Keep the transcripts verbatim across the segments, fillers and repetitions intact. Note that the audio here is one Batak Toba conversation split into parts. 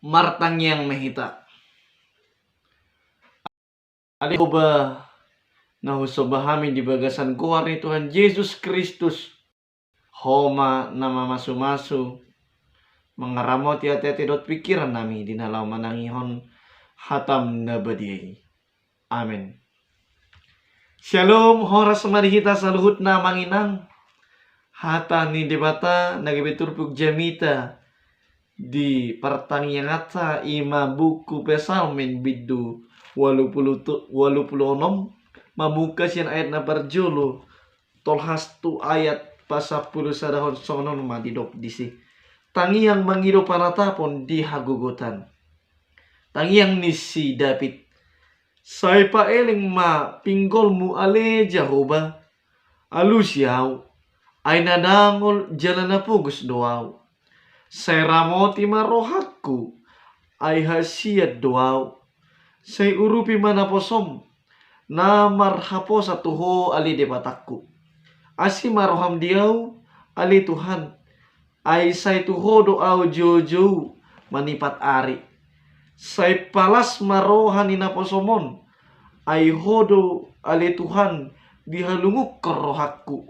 Martangiang ma hita. Ale Jahowa, na husomba hami di bagasan goar ni Tuhan Jesus Kristus, Ho ma na mamasumasu, mangaramoti ateate dohot pingkiran nami di na laho manangihon hataM na badia i. Amen. Syalom, horas ma di hita saluhutna amang inang. Hata ni Debata na gabe turpuk jamita di partangianganta i ma buku Psalmen bindu ualu pulu tu-, ualu pulu onom, mamungka sian ayat na parjolo, tolhas tu ayat pasampulu sadahon. Songon on ma didok disi: Tangiang mangido panatapon di hagogotan. Tangiang ni si David. Sai paeleng ma pinggolMu ale Jahowa, alusi ahu, ai na dangol jala na pogos do ahu. Sai ramoti ma rohangku, ai hasian do ahu. Sai urupi ma naposoM, na marhaposan tu Ho ale Debatangku. Asi ma rohaM di ahu ale Tuhan, ai sai tu Ho do ahu joujou manipat ari. Sai palas ma roha ni naposoM on, ai Ho do ale Tuhan dihalungunhon rohangku.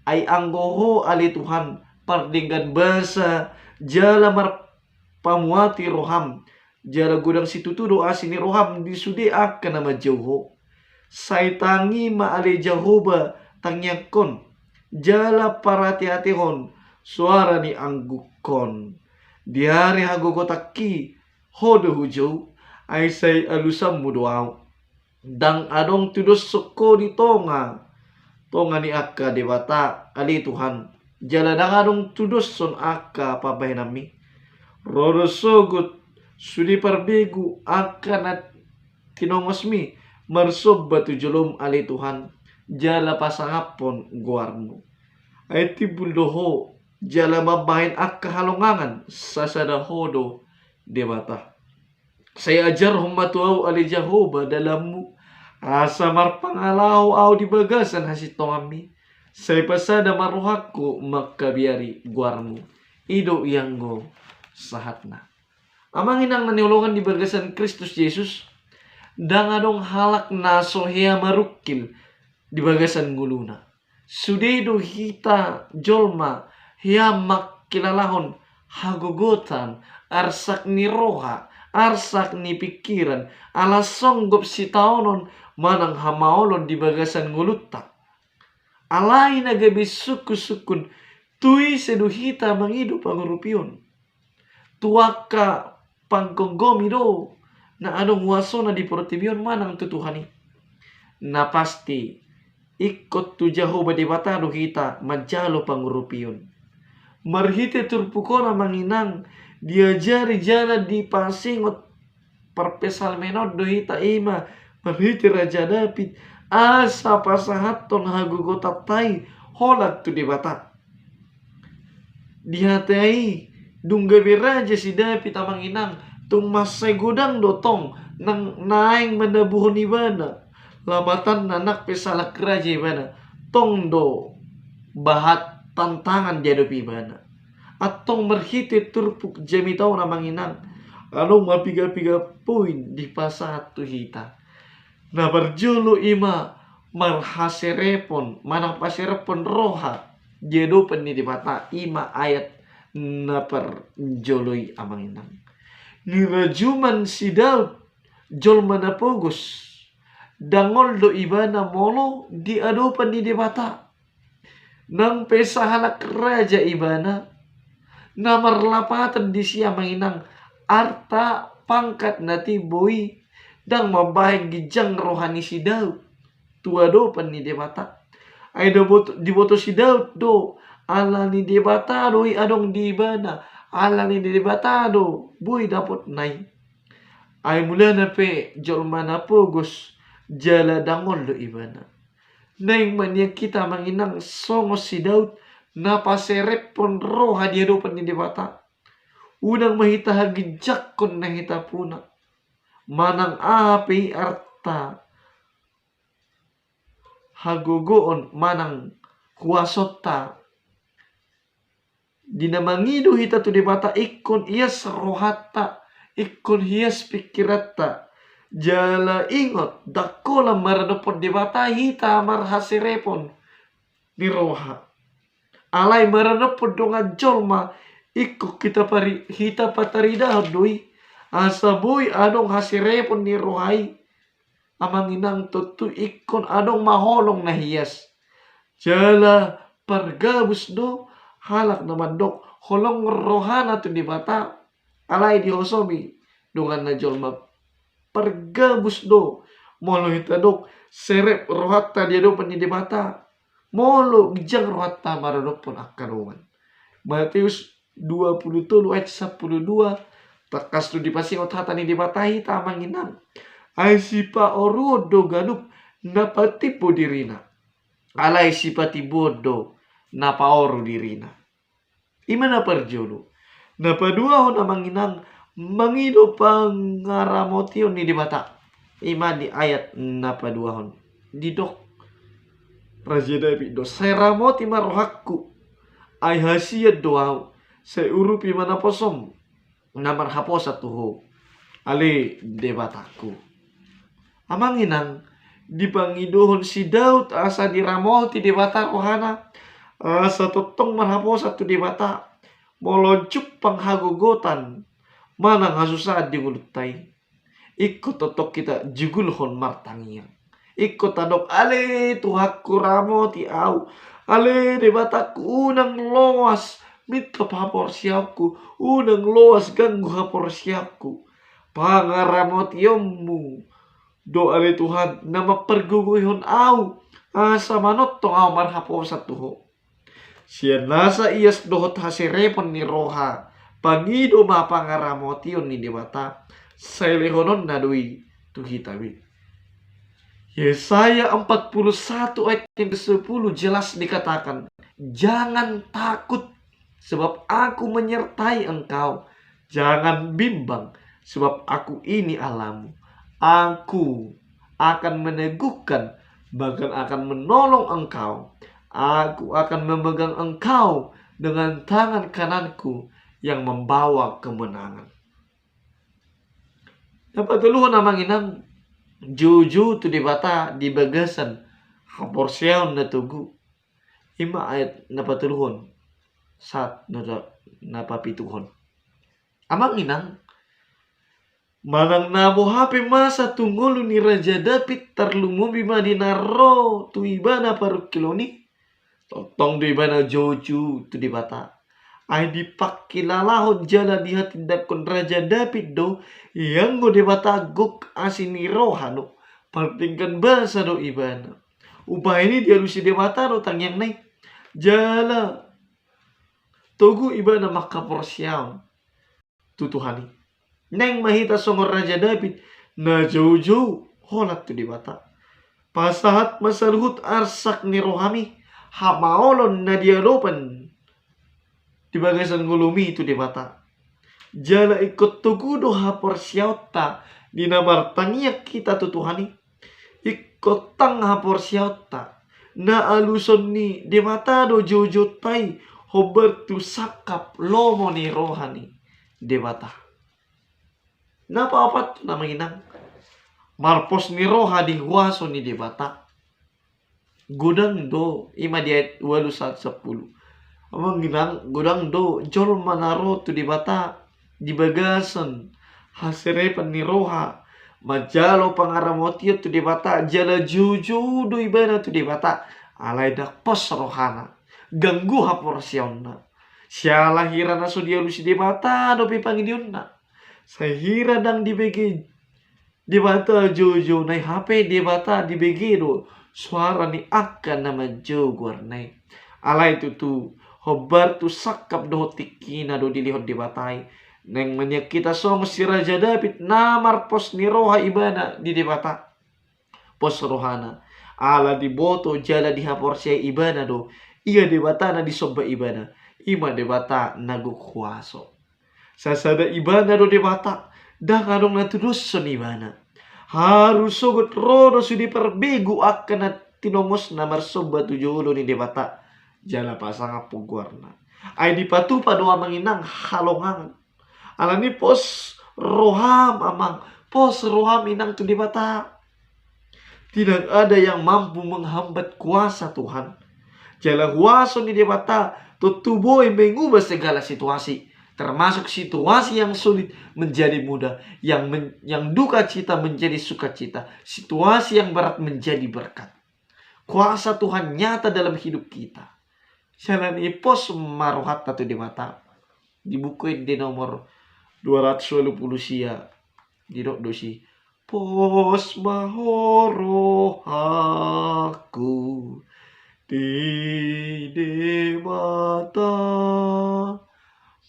Ai anggo Ho ale Tuhan pardenggan basa jala marpamuati rohaM, jala godang situtu do asi ni rohaM di sude angka na manjou Ho. Sai tangi ma ale Jahowa tangiangkon, jala parateatehon soara ni anggukon. Di ari hagogotanki Ho do hujou, ai sai alusanMu do ahu. Ndang adong tudoshon Ho di tonga, tonga ni angka debata ale Tuhan, jala ndang adong tudoshon angka pambahenanMi. Ro do sogot sude parbegu angka na tinongosMi marsomba tu joloM ale Tuhan, jala pasangaphon goarMu. Ai timbul do Ho, jala mambahen angka halongangan, sasada Ho do Debata. Sai ajarhon ma tu ahu ale Jahowa dalanMu, asa marpangalaho ahu di bagasan hasintonganMi. Sai pasada ma rohangku mangkabiari goarMu. I do ianggo sahatna. Amang inang na hinaholongan di bagasan Kristus Jesus, ndang adong halak na so hea marungkil di bagasan ngoluna. Sude do hita jolma hea mangkilalahon hagogotan, arsak ni roha, arsak ni pingkiran, ala songgop sitaonon manang hamaolon di bagasan ngolunta. Alai na gabe sungkunsungkun, tu ise do hita mangido pangurupion? Tu angka panggomgomi do na adong huasona di portibi on manang tu Tuhan i? Na pasti, ingkon tu Jahowa Debata do hita manjalo pangurupion. Marhite turpuk on amang inang, diajari jala dipasingot parpsalmen on do hita, i ma marhite Raja David, asa pasahathon hagogotanta i holan tu Debata. Di hata i, dung gabe raja si David amang inang, tung mansai godang do tong nang naeng manabuhon ibana. Lapatanna nang pe sahalak raja ibana, tong do bahat tantangan diadopi ibana. Antong marhite turpuk jamita on amang inang, adong ma piga-piga poin dipasahat tu hita. Na parjolo i ma marhaserepon manang paserephon roha di adopan ni Debata, i ma ayat na parjolo i amang inang. Nirajuman si Daud jolma na pogos, dangol do ibana molo di adopan ni Debata. Nang pe sahalak raja ibana, na marlapatan disi amang inang, arta pangkat na timbo i ndang mambahen ginjang roha ni si Daud tu adopan ni Debata. Ai diboto, diboto si Daud do, ala ni Debata do i adong di ibana, ala ni Debata do boi dapotna i. Ai mulana pe jolma na pogos jala dangol do ibana. Naeng ma nian hita amang inang songon si Daud na paserephon roha di adopan ni Debata. Unang ma hita haginjangkon na hita puna manang aha pe i arta, hagogoon manang huasonta. Di na mangido hita tu Debata, ingkon ias rohanta ingkon hias pingkiranta. Jala ingot, ndang holan maradophon Debata hita marhaserepon ni roha. Alai maradophon dongan jolma, ingkon hita pari-, hita pataridahon do i, asa boi adong haserepon ni roha i. Amang inang, tontu ingkon adong ma holong na hias. Jala pargabus do halak na mandok holong rohana tu Debata, alai dihosomi donganna jolma. Pargabus do molo hita dok serep rohanta di adopan ni Debata, molo ginjang rohanta maradophon angka dongan. Matius dua pulu tolu ayat sampulu dua, tangkas do dipasingot hata ni Debata hita, amang inang. Ai sipaoruon do ganup na patimbo dirina, alai sipatimboon do na paoru dirina. I ma na parjolo. Na paduahon, amang inang, mangido pangaramotion ni Debata. I ma di ayat na paduahon. Didok Raja David do, "Sai ramoti ma rohangku, ai hasian do ahu, sai urupi ma naposom na marhaposan tu Ho, ale Debatangku." Amang inang, dipangidohon si Daud asa diramoti Debata rohana, asa tongtong marhaposan tu Debata, molo jumpang hagogotan manang hasusaan di ngolunta i. Ingkon tongtong hita jugulhon martangiang. Ingkon tadok, "Ale Tuhanku, ramoti ahu. Ale Debatangku, unang loas mintop haporseaonku, unang loas ganggu haporseaonku." Pangaramotionmu do, ale Tuhan, na mampargogoihon ahu, asa manongtong ahu marhaposan tu Ho. Sian nasa ias dohot haserepon ni roha, pangido ma pangaramotion ni Debata, sai lehononna do i tu hita be. Yesaya empat puluh satu ayat yang kesepuluh jelas dikatakan, "Jangan takut, sebab Aku menyertai engkau. Jangan bimbang, sebab Aku ini Allahmu. Aku akan meneguhkan, bahkan akan menolong engkau. Aku akan memegang engkau dengan tangan kananku yang membawa kemenangan." Na patoluhon, amang inang, joujou tu Debata di bagasan haporseaon na togu. I ma ayat na patoluhon sahat na, na papituhon. Amang inang, manang na boha pe masa tu ngolu ni Raja David, tarlumobi ma di na ro tu ibana parungkilon i, tongtong do ibana joujou tu Debata. Ai dipangkilalahon jala dihatindangkon Raja David do, ianggo Debata gok asi ni roha do, pardenggan basa do ibana. Umbahen i dialusi Debata do tangiangna i. Jala togu ibana manghaporseaon tu Tuhan i. Naeng ma hita songon Raja David, na joujou holan tu Debata. Pasahat ma saluhut arsak ni rohami, hamaolon na di adopan di bagasan ngolumi tu Debata. Jala ingkon togu do haporseaonta di na martangiang hita tu Tuhan i. Ingkon tang haporseaonta, na aluson ni Debata do joujounta i, hombar tu sangkap lomo ni roha ni Debata. Na paopathon, amang inang, marpos ni roha di huaso ni Debata. Godang do, i ma di ayat ualu sahat sampulu. Amang inang, godang do jolma na ro tu Debata di bagasan haserepan ni roha, manjalo pangaramotion tu Debata, jala joujou do ibana tu Debata, alai ndang pos rohana, ganggu haporseaonna. Siala hira na so dialusi Debata dope pangidoanna. Sai hira ndang dibege Debata joujouna i, hape Debata dibege do soara ni angka na manjou goarna i. Alai tutu, hombar tu sangkap dohot tingkina do dilehon Debata i. Naeng ma nian hita songon si Raja David, na marpos ni roha ibana di Debata. Pos rohana, ala diboto jala dihaporseai ibana do ia Debata na disomba ibana, i ma Debata na gok huaso. Sasada ibana do Debata, ndang adong na tudoshon ibana. Haru sogot ro do sude parbegu angka na tinongosna marsomba tu jolo ni Debata jala pasangaphon goarna. Ai dipatupa do, amang inang, halongangan. Alani pos roham amang, pos roham inang tu Debata. Tidak ada yang mampu menghambat kuasa Tuhan. Jala huaso ni Debata tontu boi mengubah segala situasi, termasuk situasi yang sulit menjadi mudah, yang men-, yang duka cita menjadi sukacita, situasi yang berat menjadi berkat. Kuasa Tuhan nyata dalam hidup kita. Jala ni pos ma rohanta tu Debata. Di Buku Ende nomor dua ratus walu pulu sia, didok do disi: Pos ma ho rohangku di Debata,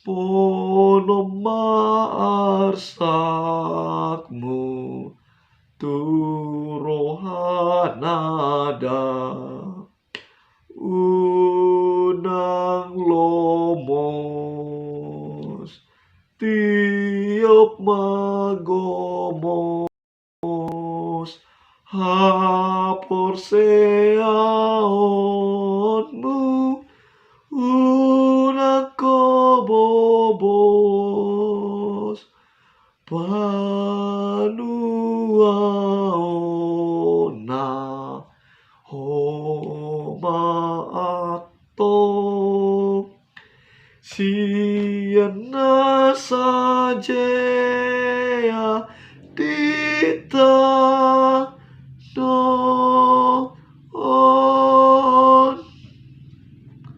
ponom ma arsakmu tu rohana da. Unang lomos tiop ma gomos haporseaonmu, unang ho bobos panuaonna. Ho ma antong sian na sajea di tano on.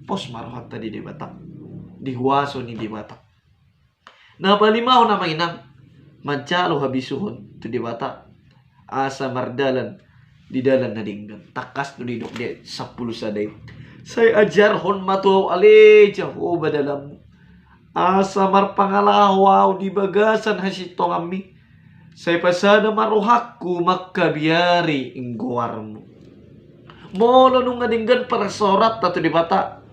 Pos ma rohanta di Debata, di huaso ni Debata. Na palimahon amang inang, manjalo habisuhon tu Debata, asa mardalan di dalan na denggan. Tangkas do didok di sampulu sada i: Sai ajarhon ma tu ahu ale Jahowa dalanmu, asa marpangalaho ahu di bagasan hasintonganmi. Sai pasada ma rohangku mangkabiari goarmu. Molo nunga denggan parsaoranta tu Debata,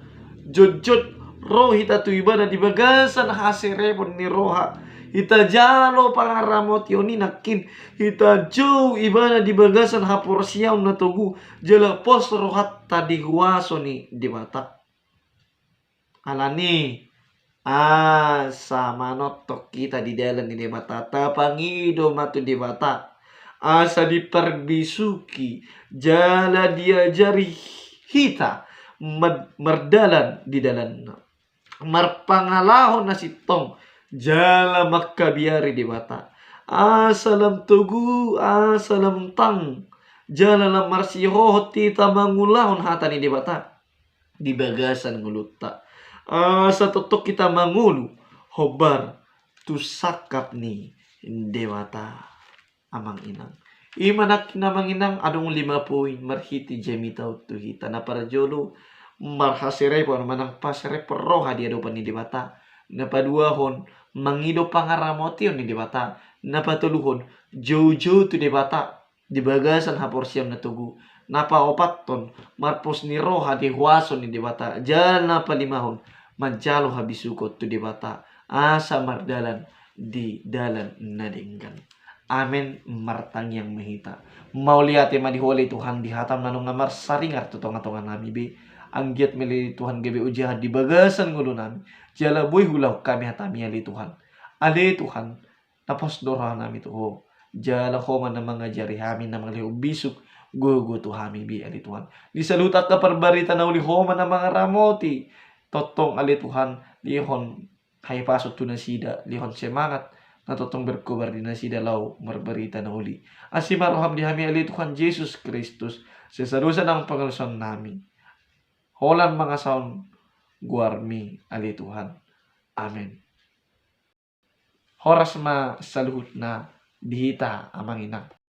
jotjot ro hita tu Ibana di bagasan haserepon ni roha. Hita jalo pangaramotion i nangkin, hita jou Ibana di bagasan haporseaon na togu, jala pos rohanta di huaso ni Debata. Alani, asa manongtong hita di dalan ni Debata, tapangido ma tu Debata, asa diparbisuhi jala diajari hita mad-, mardalan di dalanna, marpangalaho na sintong jala mangkabiari Debata, asa lam togu, asa lam tang, jala lam marsihohot hita mangulahon hata ni Debata di bagasan ngolunta, asa tongtong hita mangolu hombar tu sangkap ni Debata. Amang inang, i ma nangkin amang inang, adong lima poin marhite jamita on tu hita. Na parjolo, marhaserepon manang paserepon roha di adopan ni Debata. Na paduahon, mangido pangaramotion ni Debata. Na patoluhon, joujou tu Debata di bagasan haporseaon na togu. Na paopathon, marpos ni roha di huaso ni Debata. Jala na palimahon, manjalo habisukon tu Debata, asa mardalan di dalan na denggan. Amen. Martangiang ma hita. Mauliate ma di Ho ale Tuhan di hataM na nunga marsaringar tu tongatonganami be. Anggiat ma ale Tuhan gabe ojahan di bagasan ngolunami, jala boi huulahon hami hataMi ale Tuhan. Ale Tuhan, na pos do rohanami tu Ho, jala Ho ma na mangajari hami, na mangalehon bisuk gogo tu hami be ale Tuhan. Di saluhut angka parbarita na uli Ho ma na mangaramoti. Tongtong ale Tuhan, lehon hahipason tu nasida, lehon semangat na tongtong berkobar di nasida laho marbarita na uli. Asi ma rohaM di hami ale Tuhan Jesus Kristus, sesa dosa nang pangalusaonnami. Holan mangasahon goarMi ale Tuhan. Amen. Horas ma saluhutna di hita amang inang.